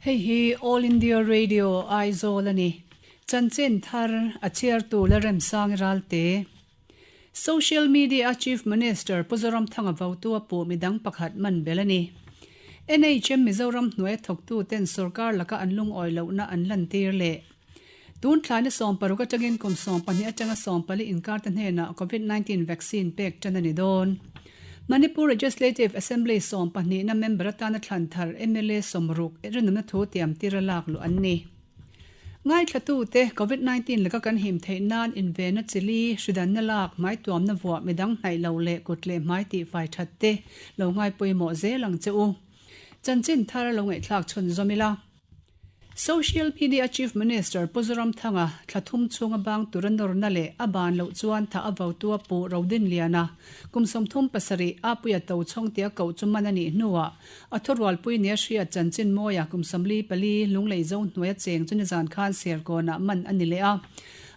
Hei hi All India Radio Aizawl a ni. Chanchin thar a chhiartu Lalremsangi Ralte. Social media a Chief Minister Pu Zoramthanga votu a puh midang pakhat man bel a ni. NHM Mizoram hnuaia thawktu ten sorkar laka an lungawi lohna an lantir leh. Tun thlaina 16 atangin kum 12 atanga 14 inkar te hnenah Covid-19 vaccine pek tan a ni dawn. Manipur Legislative Assembly 12 na member atana thlan thar mla 60 rinawmna thu tiam tira lak luh an ni. Ngaithla te Covid-19 laka kan him theih nan invenna chili, hridanna lak, hmai tuamna vuah midang hnaih lo leh kut leh hmai tih fai that te lo ngai pawimawh zel ang che u. Chanchin thar lo ngaihthlak chhun zawm ila. Social media Chief Minister Pu Zoramthanga thla thum chhunga bang tura nawrna leh a ban loh chuan tha a votu a puh Rodinliana kum 37 a puia to chhawng tia koh chu man a nih hnuah a thurualpui nia hriat chanchin mawia kum 44 lunglei zo hnuaia cheng chu nizan khan Serkawnah man a ni leh a.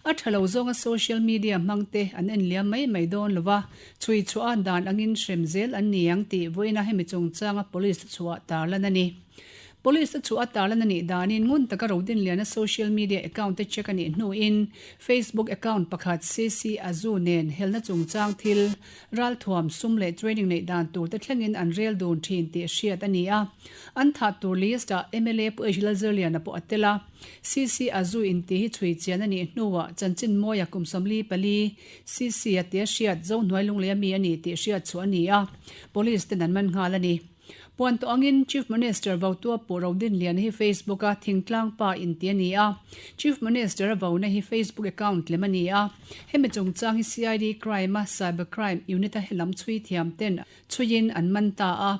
A tha lo zawnga social media hmangte an en liam mai mai dawn lova, chhui chhuah a dan angin hrem zel an ni ang tih vawiina hemi chungchanga police chhuah tarlan a ni. Police te chu a tarlan a nih danin ngun taka Rodinliana social media account te check a nih hnuin Facebook account pakhat CC Azu nen helna chungchang thil, ralthuam, sum leh training neih dan tur te thlengin an rel dun thin tih hriat a ni a. An thah tur list ah mla Pu H Lalzirliana pawh a tel a. CC Azu inti hi chhui chian a nih hnuah chanchin mawia kum 44 CC a tia hriat Zohnuai Lungleia mi a ni tih hriat chhuah a ni a, Police ten an man nghal a ni. Puan tawh angin Chief Minister Votua Pu Rodinliana hi Facebook a thingtlang pa inti a ni a. Chief Minister a vona hi Facebook account lem a ni a. Hemi chungchang hi CID Crime a Cyber Crime Unit a helam chhui thiam ten chhuiin an man ta a.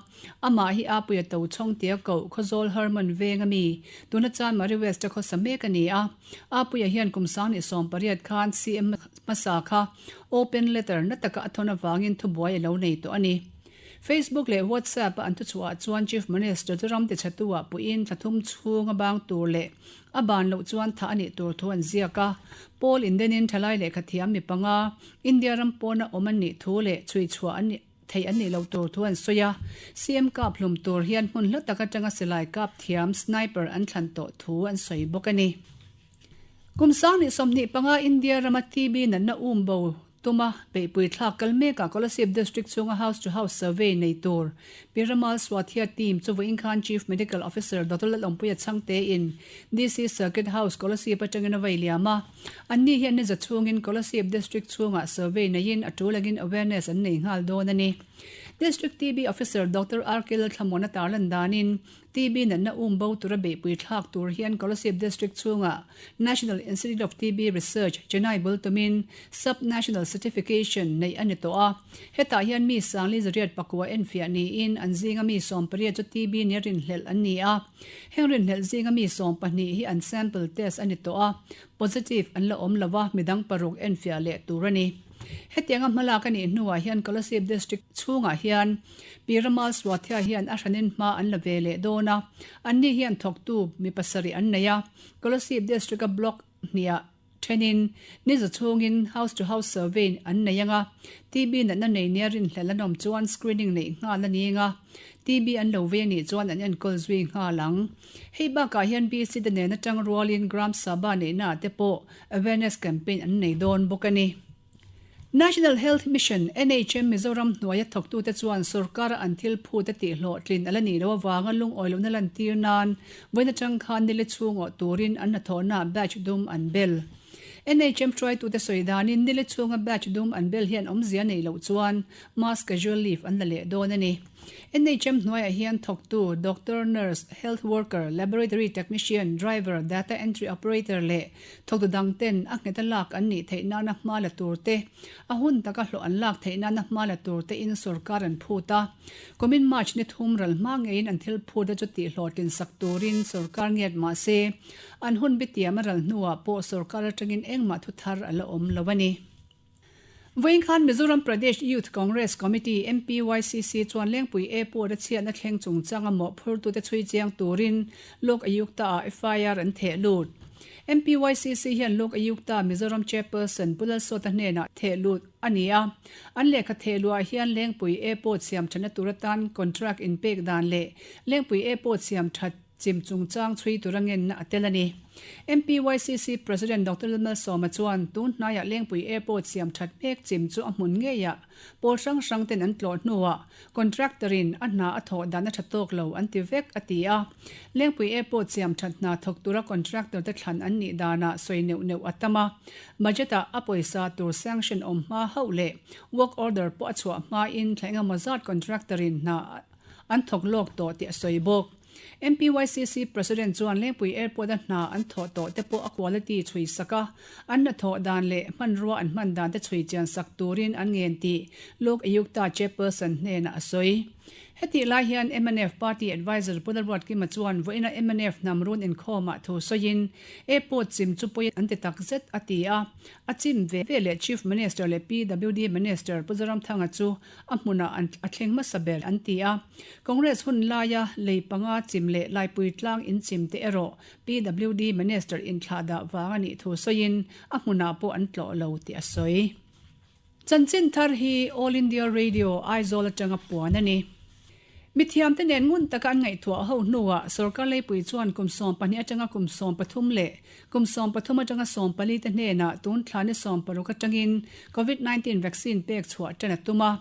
Amah hi Apuia to chhawng tia koh Khawzawl Hermon veng a mi. Tuna chuan Mari West a khawsa mek a ni a. Apuia hian kum 2018 khan CM hmasa kha open letter na taka a thawn avangin thubuai a lo nei tawh a ni. Facebook leh WhatsApp a an thuchhuah chuan Chief Minister chu ram tichhetu ah puiin thla thum chhung a bang tur leh a ban loh chuan thah a nih tur thu an ziak a. Pawl indenin thalai lehkha thiam mi panga India ram pawna awm an nih thu leh chhui chhuah an theih an nih loh tur thu an sawi a. CM kap hlum tur hian hmun hla tak atanga silai kap thiam sniper an thlan tawh thu an sawi bawk a ni. Kum 2025 India rama TB natna umbo Tuma beihpui thlak kal mekah Kolasib District chhunga House to House Survey nei tur Piramal Swathia team chu vawiin khan Chief Medical Officer Doctor Lalawmpuia Chhangte in DC Circuit House Kolasib atangin a vei liam a. Anni hian ni za chhungin Kolasib District chhungah survey neiin a tul angin awareness an nei nghal dawn a ni. District TB Officer Doctor RK Lalthlamuana tarlan danin TB natna umbo tura beihpui thlak tur hian Kolasib District chhunga National Institute of TB Research, Chennai bul tumin Sub-National Certification neih a ni tawh a. Hetah hian mi 4,800 enfiah niin an zinga mi 18 chu TB nia rinhlelh an ni a. Heng rinhlelh zinga mi 12 hi an sample test a ni tawh a, positive an la awm lo a, midang paruk enfiah leh tur a ni. Hetianga hmalak a nih hnuah hian Kolasib District chhungah hian Pi Ramal Swathia hian a hranin hma an la ve leh dawn a, anni hian thawktu mi pasarih an nei a. Kolasib District-a block hniah thenin ni za chhungin house to house survey an nei ang a, TB natna nei nia rinhlelh an awm chuan screening neih nghal a ni ang a, TB an lo vei a nih chuan an enkawl zui nghal ang. Hei bakah hian BC te nen atang rualin Gram Sabha neihnaah te pawh awareness campaign an nei dawn bawk a ni. National Health Mission, NHM, Mizoram hnuaia thawktute chuan sorkara an thil phut a tih hlawhtlin a la nih loh avanga lungawi lohna lantir nan vawiin atang khan nili chhung awh turin an hnathawhnaah batch dum an bel. NHM hruaitute sawi danin nili chhunga batch dum an bel hian awmzia neih loh chuan mass casual leave an la leh dawn a ni. NHM hnuaiah hian thawktu, doctor, nurse, health worker, laboratory technician, driver, data entry operator leh thawktu dang ten a nghet a lak an nih theih nana hma la tur te, a hun taka hlawh an lak theih nana hma la tur te in sorkar an phut a. Kumin March ni thum ral hma ngeiin an thil phut a chu tih hlawhtlin sak turin sorkar ngiat mah se, an hun bitiam a ral hnuah pawh sorkar atangin engmah thu thar a la awm lo a ni. Vawiin khan Mizoram Pradesh Youth Congress Committee, MPYCC, chuan Lengpui Airport a chhiatna thleng chungchanga mawhphurtute chhui chiang turin Lok Ayukta-ah FIR an theh lut. MPYCC hian Lok Ayukta Mizoram Chairperson Pu Lalsawta hnenah theh lut a ni a. An lehkha theh luah hian Lengpui Airport siam thatna tur atan contract inpek dan leh Lengpui Airport siam that. chim chungchang chhui tura ngenna a tel a ni. MPYCC President Doctor Lalmalsawma chuan tun hnaiah Lengpui Airport siam that mek chim chu a hmun ngeiah pawl hrang hrang ten an tlawh hnuah contractor in a hna a thawh dan a tha tawk lo an ti vek a ti a. Lengpui Airport siam that hna thawk tura contractor te thlan an nih danah sawi neuh neuh a tam a. Budget ah a pawisa tur sanction awm hma hauh leh work order pawh a chhuah hmain thla engemaw zat contractor in hna an thawk lawk tawh tih a sawi bawk. MPYCC President chuan Lengpui Airport-a hna an thawh tawh te pawh a quality chhui sak a, an hnathawh dan leh hmanrua an hman dan te chhui chian sak turin an ngen tih Lok Ayukta Chairperson hnenah a sawi. Hetih lai hian mnf Party Adviser Pu Lalruatkima chuan vawiina mnf hnam run inkhawmah thu sawiin Airport chim chu pawi an ti tak zet a ti a, a chim ve ve leh Chief Minister leh PWD Minister Pu Zoramthanga chu a hmunah an a thleng hmasa ber an ti a. Congress hun laia lei panga chim leh Laipui tlang in chim te erawh PWD Minister inthlah dah vang a nih thu sawiin a hmunah pawh an tlawh lo tih a sawi. Chanchin thar hi All India Radio Aizawl atanga puan a ni. Mithiamte nen ngun taka an ngaihtuah ho hnuah sorkar leipui chuan kum 12 atanga kum 13 leh kum 13 atanga 14 te hnenah tun thla ni 16 atangin Covid 19 vaccine pek chhuah tan a tum a.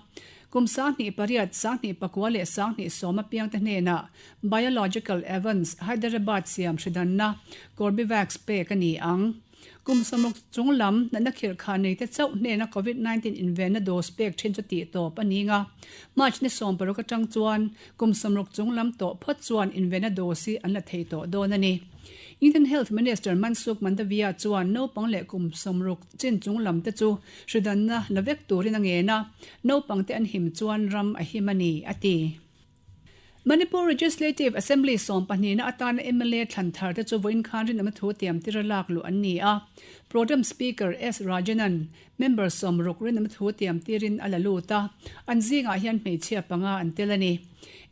Kum 28, 29 leh 29 apiangte hnenah Biological Evans Hyderabad siam hridanna Corbevax pek a ni ang. Kum sawmruk chung lam natna khirh kha neite chauh hnena Covid 19 invenna dose pek thin chu tih tawp a ni nga. March ni 16 atang chuan kum 60 chung lam tawh phawt chuan invenna dose hi an la thei tawh dawn a ni. Indian Health Minister Mansukh Mandaviya chuan naupang leh kum 60 chin chung lam te chu hridanna la vek turin a ngen a, naupang te an him chuan ram a him a ni, a ti. Manipur Legislative Assembly 12 na atana mla thlan thar te chu vawiin khan rinawmna thu tiam tira lak luh an ni a. Pro Tem Speaker S Rajanan member 60 rinawmna thu tiam tirin a la lut a, an zingah hian hmeichhia panga an tel a ni.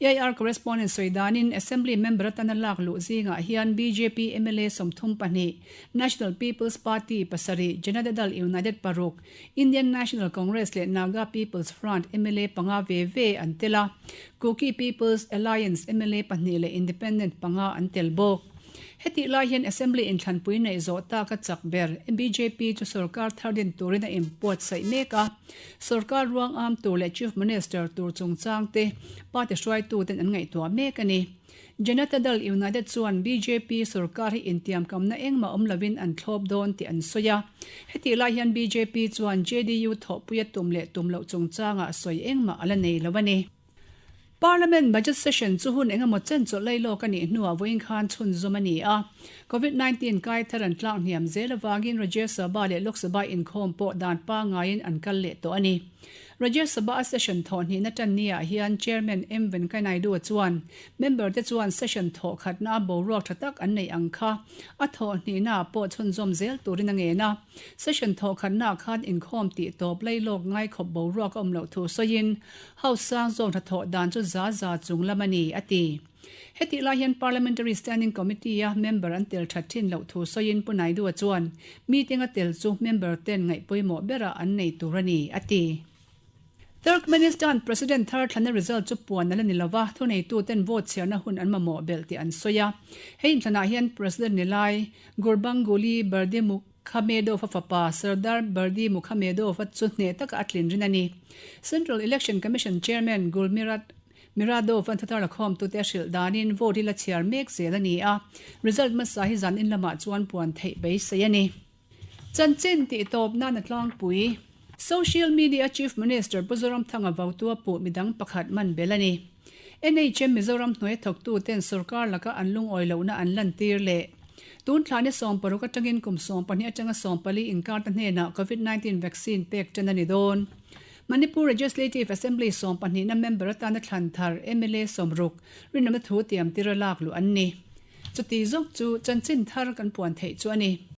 AIR correspondent sawi danin Assembly member atana lak luh zingah hian bjp mla 34, National People's Party pasarih, Janata Dal United paruk, Indian National Congress leh Naga People's Front mla panga ve ve an tel a, Kuki People's Alliance mla pahnih leh Independent panga an tel bawk. Hetih lai hian Assembly inthlanpui neih zawh taka chak ber bjp chu sorkar thar din turin a inbuatsaih mek a, sorkar ruang am tur leh Chief Minister tur chungchang te party hruaituten an ngaihtuah mek a ni. Janata Dal United chuan bjp sorkar hi intiamkamna engmah awm lovin an thlawp dawn tih an sawi a. Hetih lai hian bjp chuan JDU thawhpuia tum leh tum loh chungchangah sawi engmah a la nei lo a ni. Parliament Budget Session chu hun engemaw chen chawlh lei lawk a nih hnuah vawiin khan chhunzawm a ni a. Covid 19 kai thar an tlak hniam zel avangin Rajya Sabha leh Lok Sabha inkhawm pawh dan pangaiin an kal leh tawh a ni. Rajya Sabha a session thawh hnihna tan niah hian Chairman M Venkaiah Naidu chuan member te chuan session thawh khatna a boruak tha tak an neih ang kha a thawh hnihna ah pawh chhunzawm zel turin a ngen a. Session thawh khatna ah khan inkhawm tih tawp lei lawk ngai khawp boruak a awm loh thu sawiin House sang zawk hnathawh dan chu za za chung lam a ni, a ti. Hetih lai hian Parliamentary Standing Committee-a member an tel that thin loh thu sawiin Pu Naidu-a chuan meeting-a tel chu member ten ngaih pawimawh berah an nei tur a ni, a ti. Turkmenistan President thar thlana result chu puan a la ni lova, thuneituten vote chhiarna hun an mamawh belh tih an sawi a. Hei inthlanah hian President ni lai Gurbanguly Berdymukhamedov-a fapa Serdar Berdymukhamedov-a chu hneh taka a tlin rin a ni. Central Election Commission Chairman Gulmyrat Miradov an thuthar lakhawmtute a hrilh danin vote hi la chhiar mek zel a ni a, result hmasa hi zan in lamah chuan puan theih beisei a ni. Chanchin tih tawp nan a tlangpui. Social media Chief Minister Pu Zoramthanga votu a puh midang pakhat man bel a ni. NHM Mizoram hnuai thawktuten sorkar laka an lungawi lohna an lantir leh tun thla ni 16 atangin kum 12 atanga 14 inkarta hnenah Covid 19 vaccine pek tan a ni dawn. Manipur Legislative Assembly 12 na member atana thlan thar mla 60 rinawmna thu tiam tira lak luh an ni. Chuti zawk chu chanchin thar kan puan theih chu a ni.